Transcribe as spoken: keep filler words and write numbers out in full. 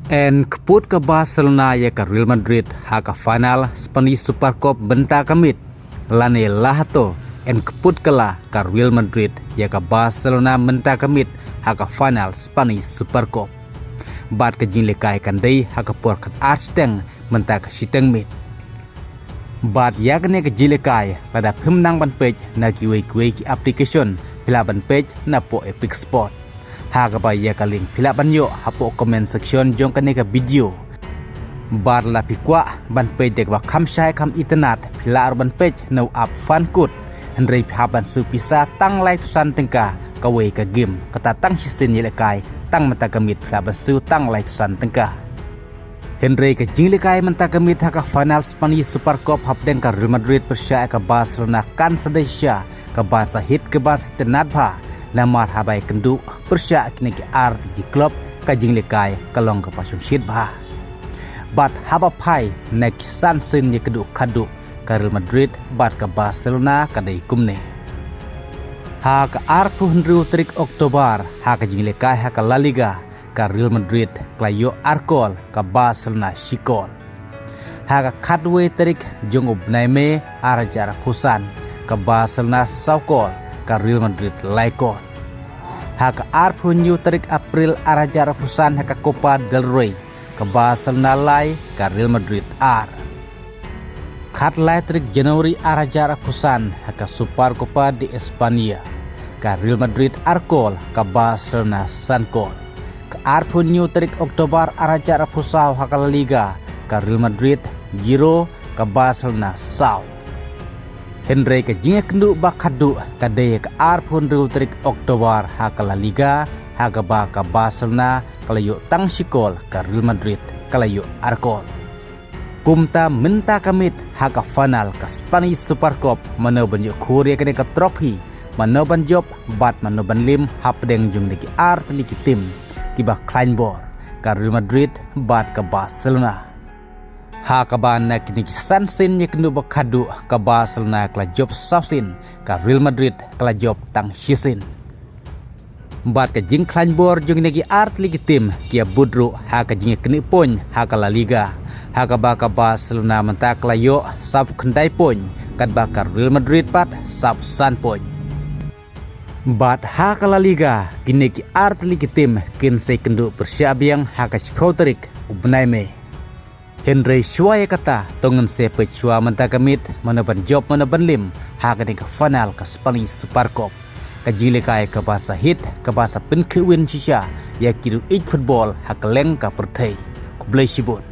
En kput ka Barcelona ïa ka Real Madrid ha ka final Spanish Super Cup mynta ka miet. Lane la hato en kput ka la ka Real Madrid ïa ka Barcelona mynta ka miet ha ka final Spanish Super Cup. Bad ka jinglehkai kan dei ha ka por khatar shiteng mynta ka shiteng miet. Bad ïa kane ka jinglehkai lada phim nang ban peit na kiwei kiwei ki application, phi lah ban peit na poh Epic Sport. Ha kaba ïa ka link phi lah ban ïoh ha poh comment section jong kane ka video. Bad la phi kwah ban peit da kaba kham shai kham itynnad, phi lah ruh ban peit na u app Fancode. Hynrei phi hap ban siew pisa tang laiphew san tyngka kawei ka game. Kata tang shisien ïalehkai, tang mynta ka miet phi lah ban siew tang laiphew san tyngka. Hynrei ka jinglehkai mynta ka miet ha ka final Spanish Super Cup hapdeng ka Real Madrid pyrshah ïa ka Barcelona kan sa dei shisha kaban sa hit kaban sa itynnad bha. Namar haba ïakynduh pyrshah kine ki ar tylli ki club, ka jinglehkai ka long kaba shongshit bha. Bad haba phai na ki san sien ïakynduh khatduh, ka Real Madrid bad ka Barcelona ka dei kumne. Ha ka arphew hynriew tarik Oktober, ha ka jinglehkai ha ka La Liga, ka Real Madrid ka la ïoh ar kol, ka Barcelona shi kol. Ha ka khatwei tarik jong u bnai May ar hajar arphew san, ka Barcelona saw kol, ka Real Madrid lai kol. Ha ka arphew hynñiew tarik April ar hajar arphew san ha ka Copa del Rey, ka Barcelona lai, ka Real Madrid ar. Khatlai tarik January ar hajar arphew san ha ka Super Copa de España, ka Real Madrid ar kol, ka Barcelona san kol. Ka arphew hynñiew tarik Oktober ar hajar arphew saw ha ka La Liga, ka Real Madrid zero, ka Barcelona saw. Hynrei ka jingïakynduh ba khatduh ka dei ka arphew hynriew tarik Oktober ha ka La Liga, ha kaba ka Barcelona ka la ïoh tang shi kol, ka Real Madrid ka la ïoh ar kol. Kumta mynta ka miet ha ka final ka Spanish Super Cup, mano ban ïoh khur ïa kane ka trophy, mano ban jop bad mano ban lim hapdeng jong kine ki ar tylli ki team kiba khlaiñ bor, ka Real Madrid bad ka Barcelona. Ha kaba na kine ki san sien ïakynduh ba khatduh, ka Barcelona ka la jop saw sien, ka Real Madrid ka la jop tang shi sien. Bad ka jingkhlaiñ bor jong kine ki ar tylli ki team ki ïa bud ruh ha ka jingïaknieh point ha ka La Liga, ha kaba ka Barcelona mynta ka la ïoh sawphew khyndai point, katba ka Real Madrid pat sawphew san point. Bad ha ka La Liga, kine ki ar tylli ki team kin sa ïakynduh pyrshah biang ha ka shiphew tarik u bnai May. Hynrei shuwa ïa kata, to ngin sa peit shuwa mynta ka miet mano ban jop mano ban lim ha kane ka final ka Spanish Super Cup. Ka jinglehkai kaban sa hit, kaban sa pynkhih win shisha ïa ki riew ïeit football ha kylleng ka pyrthei. Khublei shibun.